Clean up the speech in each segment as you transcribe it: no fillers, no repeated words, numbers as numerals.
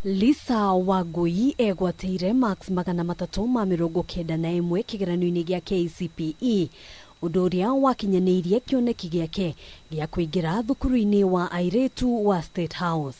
Lisa Wangui egwatĩire marks 391 kĩgeranio-inĩ gĩa KCPE, ũndũ ũrĩa wakinyanĩirie kĩoneki gĩake gĩa kũingĩra thukuru-inĩ wa airĩtu wa State House.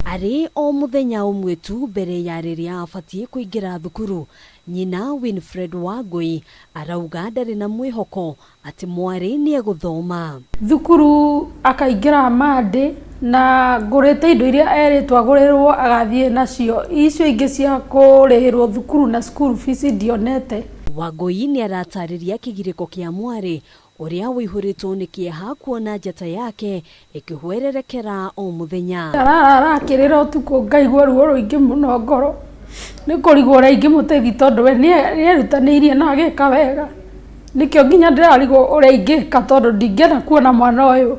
Arĩ o mũthenya ũmwe tu mbere ya rĩrĩa abatiĩ kũingĩra thukuru, nyina Winfred Wangui arauga ndarĩ na mwĩhoko atĩ mwarĩ nĩ egũthoma. Thukuru akaingĩra Monday na ngũrĩte indo iria erĩtwo agũrĩrwo agathiĩ nacio, icio ingĩ cia kũrĩhĩrwo thukuru na school fees ndionete. Wangui nĩ aratarĩria kĩgirĩko kĩa mwarĩ ũrĩa ũihũrĩtwo nĩ kĩeha kuona njata yake ĩkĩhwererekera o mũthenya. Arara arakĩrĩra ũtukũ, ngaigua ruo rũingĩ mũno ngoro nĩ kũrigwo ũrĩa ingĩmũteithia, tondũ we nĩ erutanĩirie na agĩka wega. Nĩkĩo nginya ndĩrarigwo ũrĩa ingĩka, tondũ ndingĩenda kuona mwana ũyũ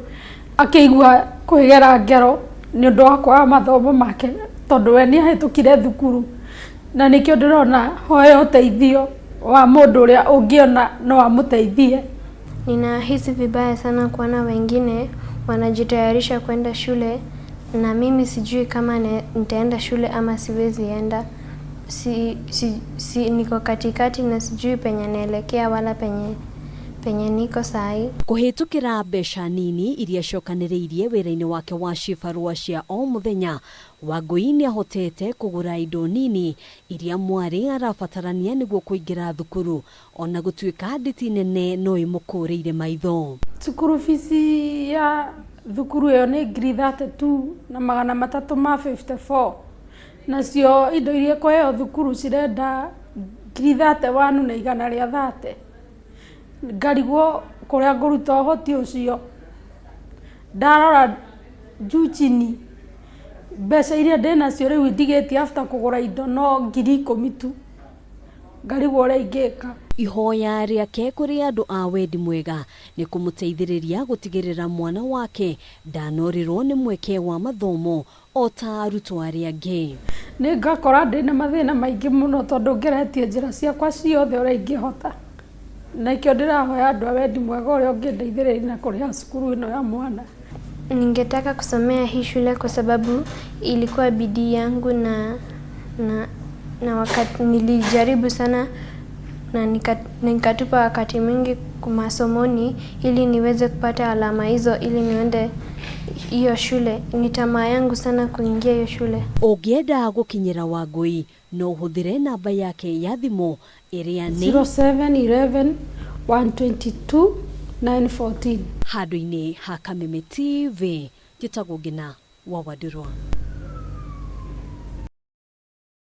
akĩigua kwĩgera ngero nĩ ũndũ wa kwaga mathomo make, tondũ we nĩ ahĩtũkire thukuru. Na nĩkĩo ndĩrona hoya ũteithio wa mũndũ ũrĩa ũngĩona no amũteithie. Ninahisi vibaya sana kuona wengine wanajitayarisha kwenda shule na mimi sijui kama nitaenda shule ama siwezi enda. Si, niko katikati na sijui penye naelekea wala penye niko sahi. Kũhĩtũkĩra mbeca nini iria acokanĩrĩirie wĩra-inĩ wake wa cibarũa cia o mũthenya, Wangui nĩ ahotete kũgũra indo nini iria mwarĩ arabatarania nĩguo kũingĩra thukuru, ona gũtuĩka nditi nene no ĩmũkũrĩire maitho. Cukuru fees ya thukuru ĩyo nĩ 32,354, nacio indo iria kũheo thukuru cirenda 31,130. Ngarigwo kũrĩa ngũruta ũhoti ũcio. Ndarora juu chini, mbeca iria ndĩnacio rĩu ndigĩtie after kũgũra indo no 10,000 tu. Ngarigwo ũrĩa ingĩka. Ihoya rĩake kũrĩ andũ a wendi mwega nĩ kũmũteithĩrĩria gũtigĩrĩra mwana wake ndanorĩrwo nĩ mweke wa mathomo o ta arutwo arĩa angĩ. Nĩ ngakora ndĩna mathĩna maingĩ mũno, tondũ ngeretie njĩra ciakwa ciothe ũrĩa ingĩhota. Na ikĩo ndĩrahoya andũ a wendi mwega ũrĩa ũngĩndeithĩrĩria na kũrĩha cukuru ĩno ya mwana. Ningetaka kusomea hii shule kwa sababu ilikuwa bidii yangu na wakati nilijaribu sana na nikatupa wakati mwingi masomoni ili niweze kupata alama hizo ili niende hiyo shule. Ni tamaa yangu sana kuingia hiyo shule. Ũngĩenda gũkinyĩra Wangui no ũhũthĩre namba yake ya thimũ ĩrĩa nĩ 0711 122 914. Handũ-inĩ ha Kameme TV, njĩtagwo Ngina wa Wandũrwa.